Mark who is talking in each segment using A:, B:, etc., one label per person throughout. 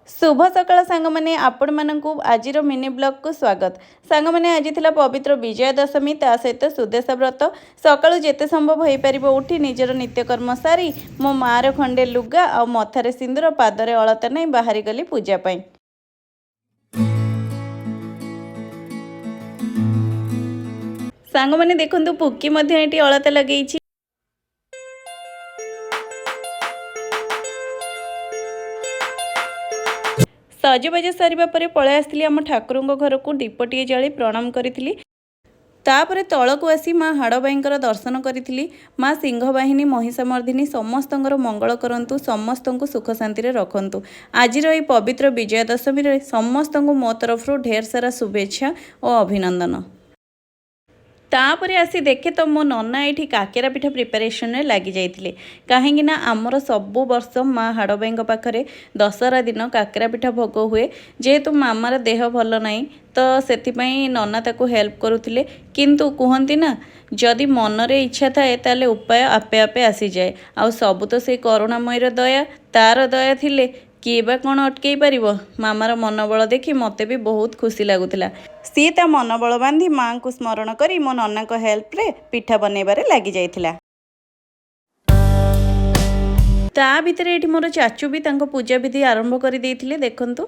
A: ଶୁଭ ସକାଳ ସାଙ୍ଗମାନେ, ଆପଣମାନଙ୍କୁ ଆଜିର ମିନି ବ୍ଲଗ୍କୁ ସ୍ୱାଗତ। ସାଙ୍ଗମାନେ, ଆଜି ଥିଲା ପବିତ୍ର ବିଜୟା ଦଶମୀ, ତା ସହିତ ସୁଦଶା ବ୍ରତ। ସକାଳୁ ଯେତେ ସମ୍ଭବ ହୋଇପାରିବ ଉଠି ନିଜର ନିତ୍ୟକର୍ମ ସାରି ମୋ ମାଆର ଖଣ୍ଡେ ଲୁଗା ଆଉ ମଥାରେ ସିନ୍ଦୁର, ପାଦରେ ଅଳତା ନେଇ ବାହାରିଗଲି ପୂଜା ପାଇଁ। ସାଙ୍ଗମାନେ ଦେଖନ୍ତୁ, ପୁକି ମଧ୍ୟ ଏଠି ଅଳତା ଲଗେଇଛି। ସଜବାଜ ସାରିବା ପରେ ପଳାଇ ଆସିଥିଲି ଆମ ଠାକୁରଙ୍କ ଘରକୁ। ଦୀପଟିଏ ଜାଳି ପ୍ରଣାମ କରିଥିଲି। ତାପରେ ତଳକୁ ଆସି ମା ହାଡ଼ବାଇଙ୍କର ଦର୍ଶନ କରିଥିଲି। ମା ସିଂହବାହିନୀ, ମହିଷାମର୍ଦ୍ଦିନୀ ସମସ୍ତଙ୍କର ମଙ୍ଗଳ କରନ୍ତୁ, ସମସ୍ତଙ୍କୁ ସୁଖ ଶାନ୍ତିରେ ରଖନ୍ତୁ। ଆଜିର ଏହି ପବିତ୍ର ବିଜୟା ଦଶମୀରେ ସମସ୍ତଙ୍କୁ ମୋ ତରଫରୁ ଢେର ସାରା ଶୁଭେଚ୍ଛା ଓ ଅଭିନନ୍ଦନ। ତାପରେ ଆସି ଦେଖେ ତ ମୋ ନନା ଏଇଠି କାକେରା ପିଠା ପ୍ରିପାରେସନରେ ଲାଗିଯାଇଥିଲେ, କାହିଁକି ନା ଆମର ସବୁ ବର୍ଷ ମା ହାଡ଼ବାଇଙ୍କ ପାଖରେ ଦଶହରା ଦିନ କାକେରା ପିଠା ଭୋଗ ହୁଏ। ଯେହେତୁ ମାମାର ଦେହ ଭଲ ନାହିଁ, ତ ସେଥିପାଇଁ ନନା ତାକୁ ହେଲ୍ପ କରୁଥିଲେ। କିନ୍ତୁ କୁହନ୍ତି ନା, ଯଦି ମନରେ ଇଚ୍ଛା ଥାଏ ତାହେଲେ ଉପାୟ ଆପେ ଆପେ ଆସିଯାଏ। ଆଉ ସବୁ ତ ସେଇ କରୁଣାମୟୀର ଦୟା। ତାର ଦୟା ଥିଲେ କିଏ ବା କ'ଣ ଅଟକେଇ ପାରିବ? ମାମାର ମନୋବଳ ଦେଖି ମୋତେ ବି ବହୁତ ଖୁସି ଲାଗୁଥିଲା। ସିଏ ତା ମନୋବଳ ବାନ୍ଧି ମାଆଙ୍କୁ ସ୍ମରଣ କରି ମୋ ନନାଙ୍କ ହେଲ୍ପରେ ପିଠା ବନେଇବାରେ ଲାଗିଯାଇଥିଲା। ତା ଭିତରେ ଏଇଠି ମୋର ଚାଚୁ ବି ତାଙ୍କ ପୂଜା ବିଧି ଆରମ୍ଭ କରିଦେଇଥିଲେ। ଦେଖନ୍ତୁ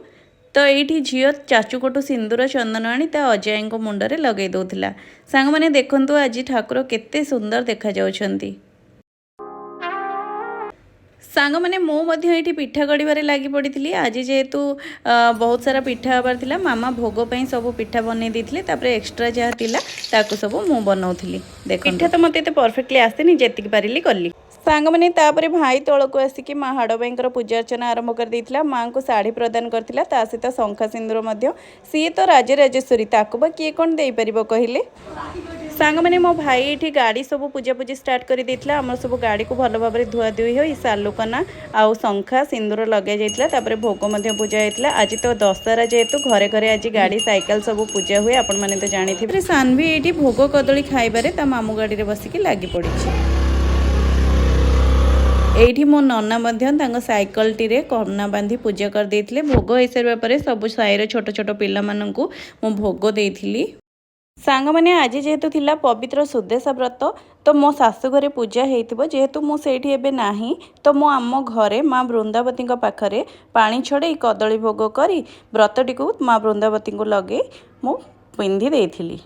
A: ତ, ଏଇଠି ଝିଅ ଚାଚୁଙ୍କଠୁ ସିନ୍ଦୁର ଚନ୍ଦନ ଆଣି ତା ଅଜାଇଙ୍କ ମୁଣ୍ଡରେ ଲଗେଇ ଦେଉଥିଲା। ସାଙ୍ଗମାନେ ଦେଖନ୍ତୁ, ଆଜି ଠାକୁର କେତେ ସୁନ୍ଦର ଦେଖାଯାଉଛନ୍ତି। ସାଙ୍ଗମାନେ, ମୁଁ ମଧ୍ୟ ଏଇଠି ପିଠା ଗଢ଼ିବାରେ ଲାଗି ପଡ଼ିଥିଲି। ଆଜି ଯେହେତୁ ବହୁତ ସାରା ପିଠା ହେବାର ଥିଲା, ମାମା ଭୋଗ ପାଇଁ ସବୁ ପିଠା ବନେଇ ଦେଇଥିଲେ। ତାପରେ ଏକ୍ସଟ୍ରା ଯାହା ଥିଲା ତାକୁ ସବୁ ମୁଁ ବନାଉଥିଲି। ଦେଖ, ପିଠା ତ ମୋତେ ଏତେ ପରଫେକ୍ଟଲି ଆସେନି, ଯେତିକି ପାରିଲି କଲି। ସାଙ୍ଗମାନେ, ତାପରେ ଭାଇ ତଳକୁ ଆସିକି ମା ହାଡ଼ବାଇଙ୍କର ପୂଜା ଅର୍ଚ୍ଚନା ଆରମ୍ଭ କରିଦେଇଥିଲା। ମାଆଙ୍କୁ ଶାଢ଼ୀ ପ୍ରଦାନ କରିଥିଲା, ତା ସହିତ ଶଙ୍ଖା ସିନ୍ଦୁର ମଧ୍ୟ। ସିଏ ତ ରାଜରାଜେଶ୍ୱରୀ, ତାକୁ ବା କିଏ କ'ଣ ଦେଇପାରିବ କହିଲେ? ସାଙ୍ଗମାନେ, ମୋ ଭାଇ ଏଇଠି ଗାଡ଼ି ସବୁ ପୂଜାପୂଜି ଷ୍ଟାର୍ଟ କରିଦେଇଥିଲା। ଆମର ସବୁ ଗାଡ଼ିକୁ ଭଲ ଭାବରେ ଧୁଆ ଧୁଇ ହୋଇ ସାଲୁକନା ଆଉ ଶଙ୍ଖା ସିନ୍ଦୁର ଲଗାଯାଇଥିଲା। ତାପରେ ଭୋଗ ମଧ୍ୟ ପୂଜା ହେଇଥିଲା। ଆଜି ତ ଦଶହରା ଯେହେତୁ, ଘରେ ଘରେ ଆଜି ଗାଡ଼ି ସାଇକେଲ ସବୁ ପୂଜା ହୁଏ, ଆପଣମାନେ ତ ଜାଣିଥିବେ। ସାନ୍ଭି ଏଇଠି ଭୋଗ କଦଳୀ ଖାଇବାରେ ତା ମାମୁଁ ଗାଡ଼ିରେ ବସିକି ଲାଗି ପଡ଼ିଛି। ଏଇଠି ମୋ ନନା ମଧ୍ୟ ତାଙ୍କ ସାଇକେଲଟିରେ କନା ବାନ୍ଧି ପୂଜା କରିଦେଇଥିଲେ। ଭୋଗ ହେଇସାରିବା ପରେ ସବୁ ସାହିର ଛୋଟ ଛୋଟ ପିଲାମାନଙ୍କୁ ମୁଁ ଭୋଗ ଦେଇଥିଲି। ସାଙ୍ଗମାନେ, ଆଜି ଯେହେତୁ ଥିଲା ପବିତ୍ର ସୁଦଶା ବ୍ରତ, ତ ମୋ ଶାଶୁଘରେ ପୂଜା ହେଇଥିବ। ଯେହେତୁ ମୁଁ ସେଇଠି ଏବେ ନାହିଁ, ତ ମୁଁ ଆମ ଘରେ ମା ବୃନ୍ଦାବତୀଙ୍କ ପାଖରେ ପାଣି ଛଡ଼େଇ କଦଳୀ ଭୋଗ କରି ବ୍ରତଟିକୁ ମା ବୃନ୍ଦାବତୀଙ୍କୁ ଲଗେଇ ମୁଁ ପିନ୍ଧି ଦେଇଥିଲି।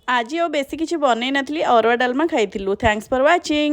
A: ଆଜି ଆଉ ବେଶୀ କିଛି ବନେଇ ନଥିଲି, ଅରୁଆ ଡାଲମା ଖାଇଥିଲୁ। Thanks for watching.